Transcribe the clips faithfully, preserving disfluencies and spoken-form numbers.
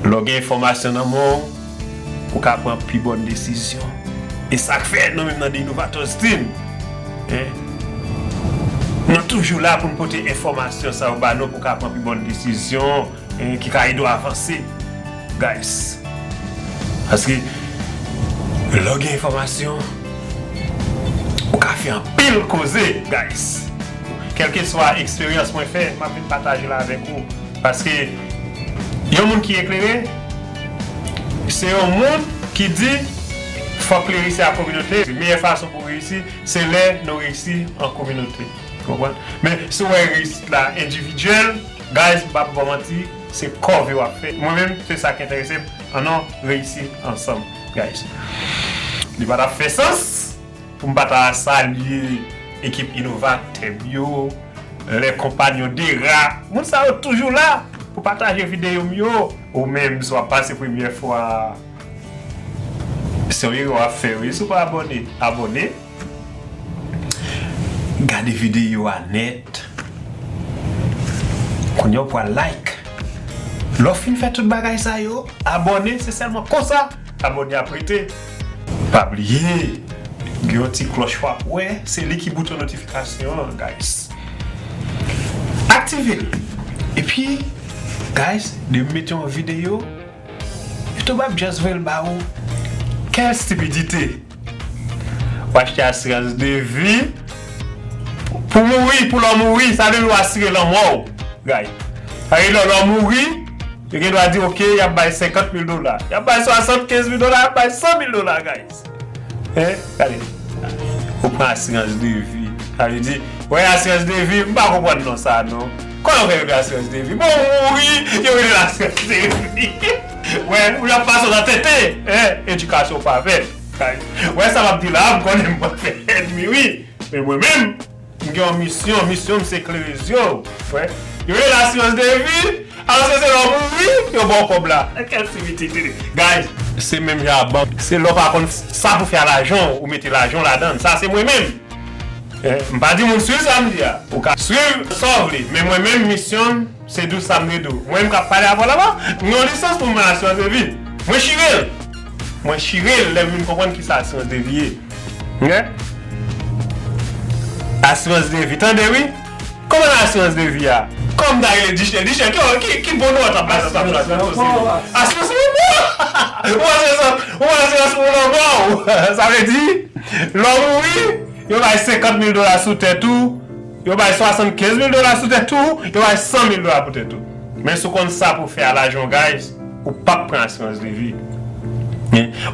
Lè w gen enfòmasyon nan men w, ou ka pran pi bòn desizyon. E sa k fè nou menm nan The Innovators Team, en, nou toujou la pou n pote enfòmasyon sa yo ba nou pou w ka pran pi bòn desizyon, en, ki ka ede w avanse, guys. Paske lè w gen enfòmasyon, ou ka fè anpil koze, guys. Kèlkeswa eksperyans mwen fè, m ap vin pataje l avèk ou. Paske yon moun ki eklere, se yon moun ki di fòk li reyisi ak kominote. Meyè fason pou reyisi, se lè nou reyisi an kominote. Konprann? Men si w wè reyisit la endividyèl, guys, m p ap ba w manti, se kòve w ap fè. Mwen menm, se sa k enterese m. Ann nou reyisi ansanm, guys. Li pa t ap fè sans pou m pa ta salye ekip inovatè m yo, les compagnons d'Era. Moun sa yo toujou la pou pataje videyo m yo. Ou menm, si w ap pase premyè fwa, se yon erè w ap fè, wi. Si w pa abòne, abòne. Gade videyo a nèt. Kounye a w pral like. Lè w fin fè tout bagay sa yo, abòne, se sèlman konsa abòne ap rete. Pa bliye, gen yon ti klòch w ap wè, se li ki bouton notifikasyon an, guys. Aktive l. Epi, guys, depi m mete yon videyo, YouTube ap just voye l ba ou. Quelle stupidité! W achte asirans de vi pou mouri, pou lè w mouri, sa vle di w asire lanmò w, guys. Sa vle di lè, lè w mouri, yo gen dwa di, ok, y ap bay senkant mil dola, y ap bay swasannkenz mil dola, y ap bay san mil dola, guys. Hein? Gade. Ou pran asirans de vi. Sa vle di, wè asirans de vi, m pa konprann non sa non. Kòman yo fè rele asirans de vi? Bon, ou mouri, yo rele l asirans de vi. Wè, ou ap pase w nan tenten, hein? Edikasyon w pa fè. Wè sa m ap di la, m konnen m pral fè ènmi, wi. Men mwen menm, m gen yon misyon, misyon m se klere zye w. Wè, yo rele l asirans de vi, alòske se lè w mouri, yo ba w kòb la. Kèl stipidite! Guys, se menm jan ak bank. Se lè w pa konn sa pou fè a lajan w, ou mete lajan w ladan l. Sa se mwen menm. Eh, m pa di moun swiv sa m di a. Ou ka swiv sa w vle, men mwen menm misyon m, se di w sa m vle di w. Mwen menm k ap pale avè w la, m gen yon lisans pou m pran asirans de vi. Mwen chire l. Mwen chire l lè m vin konprann ki sa asirans de vi ye. Ok? Asirans de vi. Tande wi. Kòman asirans de vi a? Kòm ta rele Dichè. Dichè, ki, ki, ki bon non w t ap bay sa? Asirans pou lanmò. Ou asirans, ou asirans pou lanmò. Sa vle di, lè w mouri, yo bay senkant mil dola sou tèt ou, yo bay swasannkenz mil dola sou tèt ou, yo bay san mil dola pou tèt ou. Men si w konn sa pou fè a lajan w, guys, ou p ap pran asirans de vi.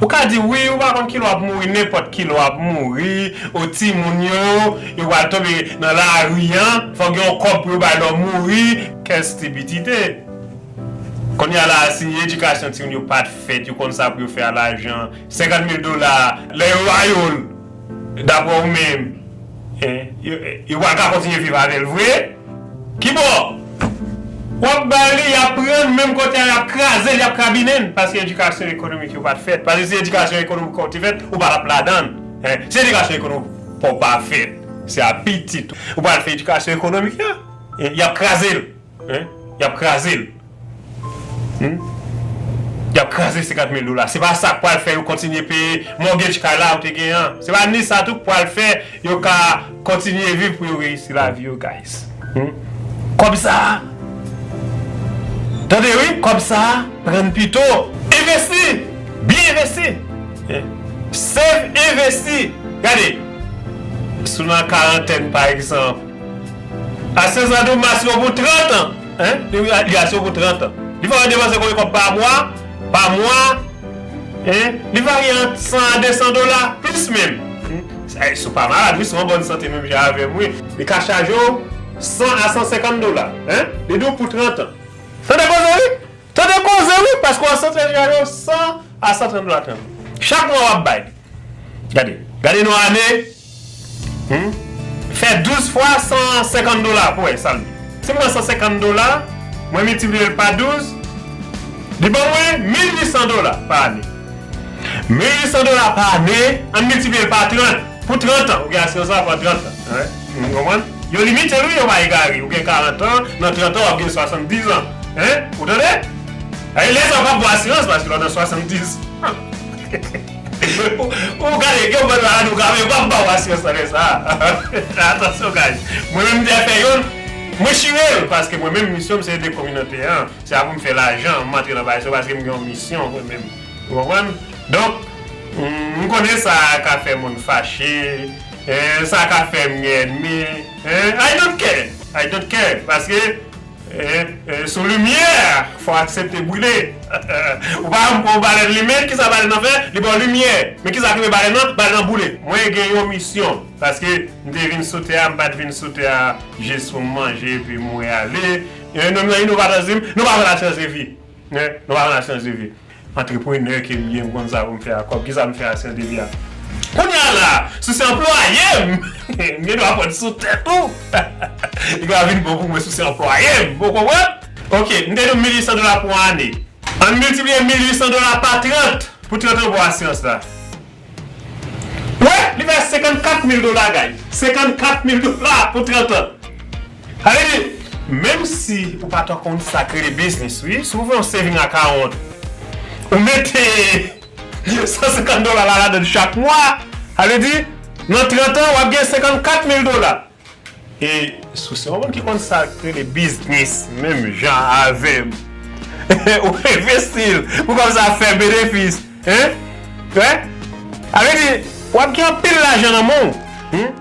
Ou ka di, wi, ou pa konn kilè w ap mouri, nenpòt kilè w ap mouri, o timoun yo, yo pral tonbe nan lari an, fòk gen yon kòb pou yo bay lè w mouri. Kèl stipidite! Kounye a la, si edikasyon timoun yo pa t fèt, yo konn sa pou yo fè a lajan, senkant mil dola, lè yo ba yo l, daprè ou menm, en, yo, yo pral ka kontinye viv avè l vre? Kibò? W ap bay li, y ap pran l, menm kote a, y ap kraze l, y ap krabinen l, paske edikasyon ekonomik yo pa t fèt. Paske si edikasyon ekonomik ou te fèt, ou pa t ap ladan l. En, si edikasyon ekonomik pa w pa fèt, se a pitit ou pral fè edikasyon ekonomik la, en, y ap kraze l. Hein? Y ap kraze l. Hmm? Y ap kraze senkant mil dola. Se pa sa k pral fè yo kontinye peye mortgage kay la ou te genyen an. Se pa ni sa tou k pral fè yo ka kontinye viv pou yo reyisi lavi yo, guys. Hmm? Kòb sa a, tande wi, kòb sa a, pran l pito. Envesti! Byen envesti! Hein? Save, envesti! Gade, si w nan karantèn, pa egzanp, asirans la di w maksimòm pou trant an. Hein? Li, li asire w pou trant an. Li fè w depanse konbyen kòb pa mwa? Pa mwa, hein? Li varye ant san a de san dola, plis menm. Hmm? Sa, si w pa malad, wi, si w an bòn sante menm jan avè m, wi. Li ka chaje w san a san senkant dola. Hein? Li di w pou trant an. Tande koze, wi! Tande koze, wi, paske w an sante, li chaje w san a san trant dola. Chak mwa w ap bay. Gade, gade nan ane, hmm? Fè douz fwa san senkant dola pou wè sa l di. Si m pran san senkant dola, mwen miltipliye l pa douz, li ban mwen mil uit san dola pa ane. Mil uit san dola pa ane, ann miltipliye l pa trant. Pou trant an, ou gen asirans la pou trant an. Hein? Ou konprann? Yo limite l, wi, yo pa egare. Ou gen karant an, nan trant an, w ap gen swasanndiz an. Hein? Ou tande? Ay, lè sa w p ap ba w asirans, paske lè w nan swasanndiz. Ou, ou gade, gen yon bann maladi ou ka, men yo p ap ba w asirans nan lè sa. Atansyon, guys. Mwen menm, m te fè youn, mwen chire l, paske mwen menm, misyon m se ede kominote an. Se pa pou m fè lajan, m antre nan bagay sa, paske m gen yon misyon, mwen menm. Ou konprann? Donk, m, m konnen sa ka fè moun fache, eh, sa ka fè m gen ènmi, eh, I don't care, I don't care, paske, eh, eh, sou limyè, fò aksepte brile. Ou pa wè yon balèn limen, kisa balèn nan fè? Li ba w limyè. Men kisa k rive balèn nan? Balèn nan boule. Mwen gen yon misyon, paske m te vin sou tè a, m pa t vin sou tè a jis pou m manje epi mouri ale. Eh, nou, nou, nou pa tann di m, nou pa wè lasyans de vi. Eh, nou pa wè lasyans de vi. Antreprenè ke m ye, m konn sa pou m fè a kòb. Kisa m fè a syans de vi a? Kounye a la, si w se anplwaye m, m gen dwa pran sou tèt ou. Li ka vin bon pou mwen si w se anplwaye m. Ou konprann? Ok, m te di w mil uit san dola pou yon ane. Ann miltipliye mil uit san dola pa trant pou trant an pou asirans la. Wi, li fè senkannkat mil dola, guys. Senkannkat mil dola pou trant an. Sa vle di, menm si ou pa t konn sa k rele biznis, wi, si w ouvri yon saving account, ou mete san senkant dola la ladan chak mwa, sa vle di, nan trant an, w ap gen senkannkat mil dola. E si w se yon moun ki konn sa k rele biznis, menm jan avè m, ou envesti l pou kòm sa fè benefis, hein? Hein? Sa vle di, w ap gen anpil lajan nan men w. Hmm?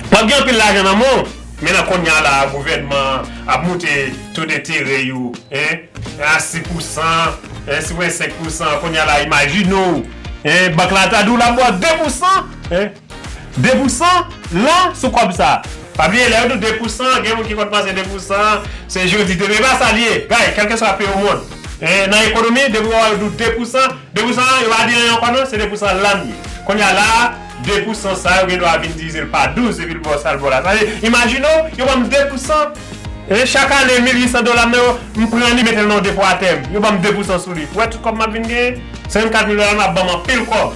W ap gen anpil lajan nan men w. Men nan kounye a la, gouvènman ap moute to denterè yo, hein? A sis pousan, hein, sis pwen senk pousan. Kounye a la, imajine w, hein, bank la ta di w l ap ba w de pousan, hein? De pousan lan sou kòb sa. Pa bliye, lè yo di w de pousan, gen moun ki konn panse de pousan se jodi demen. E pa sa l ye, guy, kèlkeswa peyi ou monn. Eh, nan ekonomi, depi w wè yo di w de pousan, de pousan an, yo pa di anyen ankò non, se de pousan lan ye. Kounye a la, de pousan sa, yo gen dwa vin divize l pa douz epi l ba w sa l ba w la. Sa vle di, imajine w, yo ban m de pousan. E chak ane, mil uit san dola m nan, yo, m pran li, mete l nan yon depo atè m. Yo ban m de pousan sou li. Ou wè tout kòb m ap vin genyen? Senkannkat mil dola m ap ban m anpil kòb.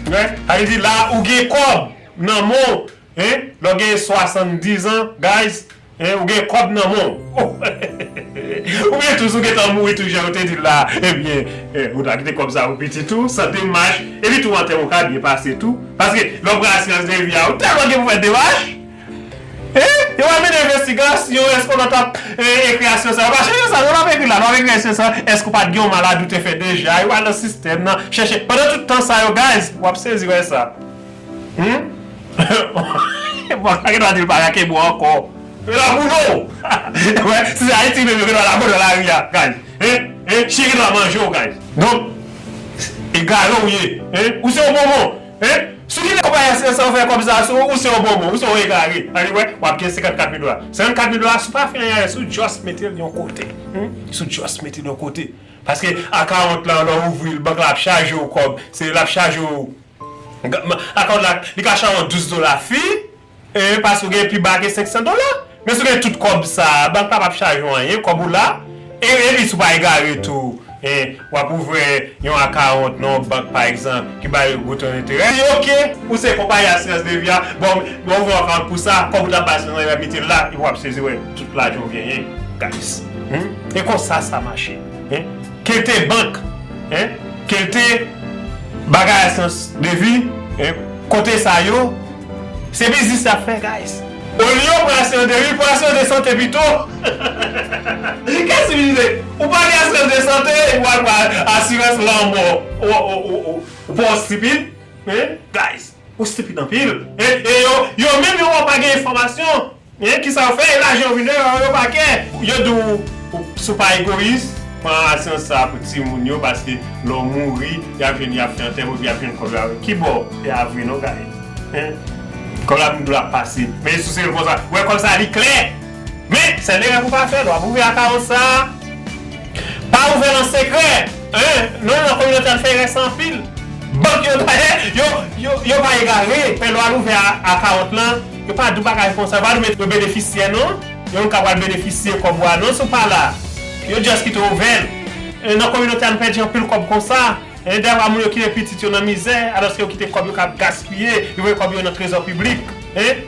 Ou wè? Sa vle di la, ou gen kòb nan men w, hein? Lè w gen swasanndiz an, guys, hein, ou gen kòb nan men w. Oubyen tou, si w gentan mouri tou, jan yo te di l la, ebyen, eh, ou ta kite kòb sa pou pitit ou, sante mach, epi tou antèman w ka byen pase tou. Paske, lè w pran asirans de vi a, ou tèlman gen pou fè demach. Eh, yo va mennen envestigasyon, èske w t ap, eh, ekri asirans sa? Yo pa chèche sa, non, l ap ekri la, l ap ekri asirans sa, èske w pa t gen yon maladi ou te fè deja? Yo al nan sistèm nan, chèche. Pandan tout tan sa yo, guys, w ap sezi wè sa. Hmm? Bon, sa gen dwa di l pa rake bwa ankò. Yo la boule w. Wè, si se Ayiti menm, yo gen dwa la boule w nan lari a, guys. Hein? Hein? Chyen gen dwa manje w, guys. Donk, egare w ye. Hein? Ou se yon bonbon. Hein? Si w kite konpayi asirans lan fè kòb sa sou ou, ou se yon bonbon, ou se yon egare. Sa vle di, wè, w ap gen senkannkat mil dola. Senkannkat mil dola, si w pa fè anyen avè l, si w just mete l yon kote. Hmm? Si w just mete l yon kote. Paske akawont lan, lè w ouvri l, bank la ap chaje w kòb. Se, l ap chaje w. Akawont la, li ka chaje w douz dola fi, e, paske w gen pi ba ke senk san dola. Men si w gen tout kòb sa, bank la p ap chaje w anyen, kòb ou la. E, epi si w pa egare tou, e, w ap ouvè yon akawont nan yon bank, pa egzanp, ki bay gwo to enterè. Li oke, ou se konpayi asirans de vi a, bon, bon, ouvè yon akawont pou sa, kòb ou t ap bay asirans lan, yo va mete l la, epi w ap sezi wè tout lajan w genyen, guys. Hmm? E konsa sa mache. Hein? Ke l te bank, hein? Ke l te bagay asirans de vi, hein? Kote sa yo, se biznis y ap fè, guys. Olye w pran asirans de vi, pran asirans de sante pito. Kès ki vin di, ou pa gen asirans de sante, epi w al pran asirans lanmò. Ou, ou, ou, ou, ou pa w stipid, hein? Guys, ou stipid anpil. E, e yo, yo menm yo wè w pa gen enfòmasyon. Men kisa yo fè? E lajan yo vin dèyè yo, yo pa kè. Yo di w, ou, si w pa egoyis, pran asirans sa pou timoun yo, paske lè w mouri, y ap jwenn, y ap fè antèman, epi y ap jwenn kòb yo avè. Kibò? E pa vre non, guys. Hein? Kòb la vin dou l ap pase. Men si w se l konsa, wè kòb sa li klè. Men, sèl erè pou w pa fè, lè w ap ouvè akawont sa, pa ouvè l an sekrè. Hein? Non, nan kominote a, n fè erè sa anpil. Bank yo, dayè, yo, yo, yo pa egare. Men lè w al ouvè a, akawont lan, yo pa di w bagay konsa, yo pa di w mete yo benefisyè, non. Yo menm ka pral benefisye kòb ou a, non, si w pa la. Yo just kite w ouvè l. E nan kominote a, n pèdi anpil kòb konsa. E dèfwa, moun yo kite pitit yo nan mizè, alòske yo kite kòb yo k ap gaspiye, yo voye kòb yo nan trezò piblik. Hein?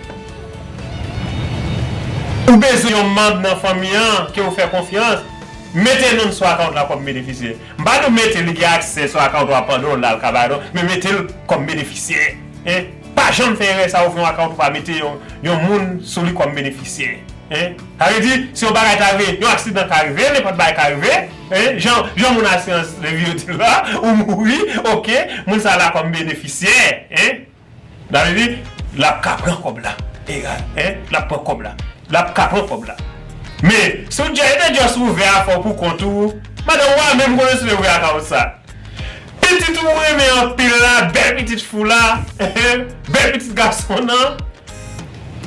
Ou bezwen yon manm nan fanmi an ke w fè konfyans. Mete non sou account la kòm benefisyè. M pa di w mete li gen aksè sou account ou a pandan w la l ka bay non, men mete l kòm benefisyè. Hein? Pa janm fè erè sa, ouvri yon account ou pa mete yon, yon moun sou li kòm benefisyè. Hein? Sa vle di, si yon bagay ta rive, yon aksidan ka rive, nenpòt bagay ka rive, hein? Jan, jan moun asirans levi yo di l la, ou mouri, ok, moun sa la kòm benefisyè, hein? Sa vle di, l ap ka pran kòb la. Egal, hein? L ap pran kòb la. L ap ka pran kòb la. Men, si w just, te just ouvè afè w pou kont ou, madanm ou pa menm konnen si w te ouvè account sa. Pitit ou renmen anpil la, bèl pitit fi w la, bèl pitit gason nan,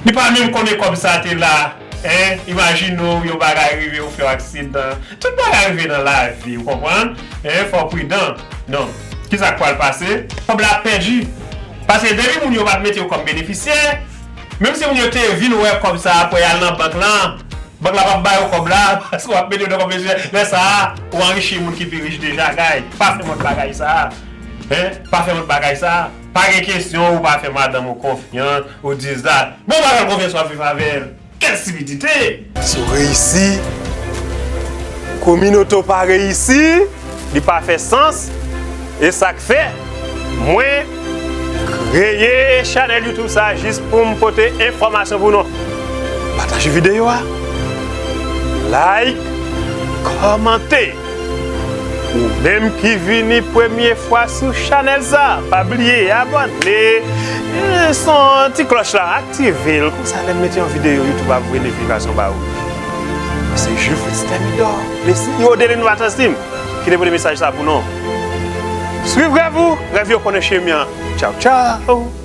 li pa menm konnen kòb sa te la, hein? Imajine w, yon bagay rive, ou fè yon aksidan. Tout bagay rive nan lavi, ou konprann? Hein? Fò w pridan. Donk, kisa k pral pase? Kòb la ap pèdi. Paske depi moun yo pa t mete yo kòm benefisyè, menm si moun yo te vin wè kòb sa apre y al nan bank lan, bank la p ap ba yo kòb la, paske w ap mete yo nan kòb benefisyè. Lè sa a, ou anrichi moun ki pi rich deja, guy. Pa fè mòd bagay sa a. Hein? Pa fè mòd bagay sa a. Pa gen kesyon ou pa fè madanm ou konfyans, ou this that. Bon, ou pa fè l konfyans, w ap viv avè l. Kèl estipidite! Si w reyisi, kominote w pa reyisi, li pa fè sans. E sa k fè mwen kreye chanèl YouTube sa a, jis pou m pote enfòmasyon pou nou. Pataje videyo a, like, kòmante. Ou menm ki vini premye fwa sou chanèl sa, pa bliye abòne, eh, son ti klòch la, aktive l, konsa lè m mete yon videyo, YouTube ap voye notifikasyon ba ou. Se Jules Fritz Thermidor, le CEO de l'Innovators Team, ki te pote mesaj sa pou nou. Swiv rèv ou, rèv yo konnen chemen an. Tchaw, tchaw!